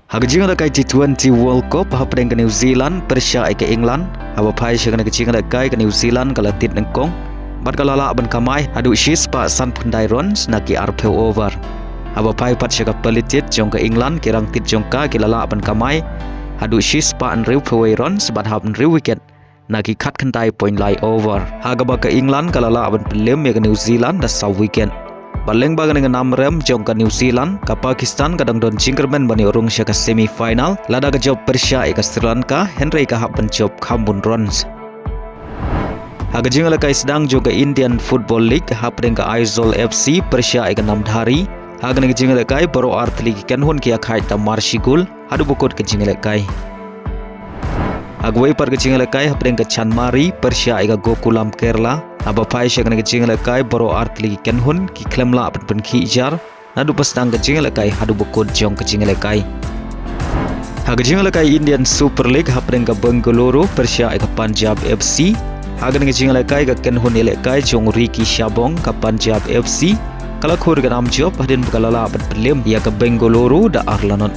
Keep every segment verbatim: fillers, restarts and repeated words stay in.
Ha ka jingïalehkai T twenty World Cup hapdeng ka New Zealand pyrshah ïa ka England, haba phai sha kane ka jingïalehkai ka New Zealand ka la tied nyngkong bad ka la lah ban kamai haduh shispah sanphew khyndai runs na ki arphew over. Haba phai pat sha ka pynleit tied jong ka England, ki rangtied jong ka ki la lah ban kamai haduh shispah hynriewphew wei runs bad hap hynriew wicket na ki khatkhyndai point lai over. Ha kaba ka England ka la lah ban pynliem ïa ka New Zealand da saw wicket. Bad lyngba kane ka nam rem jong ka New Zealand, ka Pakistan ka dang don jingkyrmen ban ïoh rung sha ka semi final lada ka jop pyrshah ïa ka Sri Lanka, hynrei ka hap ban jop kham bun runs. Ha ka jingïalehkai sdang jong ka Indian Football League hapdeng ka Aizawl F C pyrshah ïa ka Namdhari, ha kane ka jingïalehkai baroh artylli ki kynhun ki ïakhaid da mar shi gol haduh ba kut ka jingïalehkai. Ha kawei pat ka jingïalehkai hapdeng ka Chanmari pyrshah ïa ka Gokulam Kerala, haba phai sha kane ka jingïalehkai baroh artylli ki kynhun ki khlem lah ban pynkhih jar naduh ba sdang ka jingïalehkai haduh ba kut jong ka jingïalehkai. Ha ka jingïalehkai Indian Super League hapdeng ka Bengaluru pyrshah ïa ka Punjab F C, ha kane ka jingïalehkai ka kynhun ïalehkai jong u Ricky Shabong, ka Punjab F C, ka la khur ka nam jop hadien ba ka la lah ban pynliem ïa ka Bengaluru da ar la not.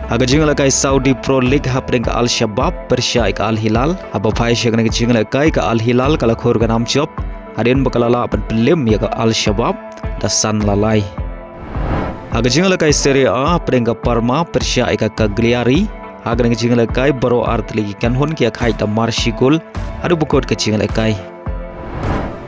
Ha ka jingïalehkai Saudi Pro League hapdeng ka Al Shabab pyrshah ïa ka Al Hilal, haba phai sha kane ka jingïalehkai ka Al Hilal ka la khur ka nam jop hadien ba ka la lah ban pynliem ïa ka Al Shabab da san la lai. Ha ka jingïalehkai Serie A hapdeng ka Parma pyrshah ïa ka Cagliari, ha kane ka jingïalehkai baroh artylli ki kynhun ki ïakhaid da mar shi gol haduh ba kut ka jingïalehkai.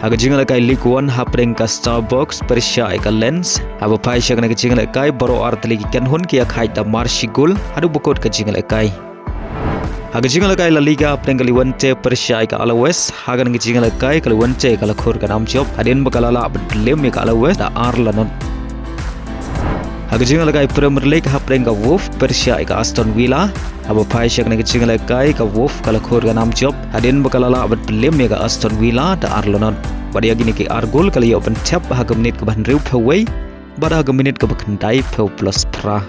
Ha ka jingïalehkai Ligue One hapdeng ka Strasbourg pyrshah ïa ka Lens, haba phai sha kane ka jingïalehkai baroh artylli ki kynhun ki ïakhaid da mar shi gol haduh ba kut ka jingïalehkai. Ha ka jingïalehkai La Liga hapdeng ka Levante pyrshah ïa ka Alaves, ha kane ka jingïalehkai ka Levante ka la khur ka nam jop hadien ba ka la lah ban pynliem ïa ka Alaves da ar la not. Ha ka jingïalehkai Premier League hapdeng ka Wolves pyrshah ïa ka Aston Villa, haba phai sha kane ka jingïalehkai ka Wolves ka la khur ka nam jop hadien ba ka la lah ban pynliem ïa ka Aston Villa da ar la not. Bad ïa kine ki ar gol ka la ïoh ban thep ha ka minit kaba hynriewphew wei bad ha ka minit kaba khyndaiphew plus phra.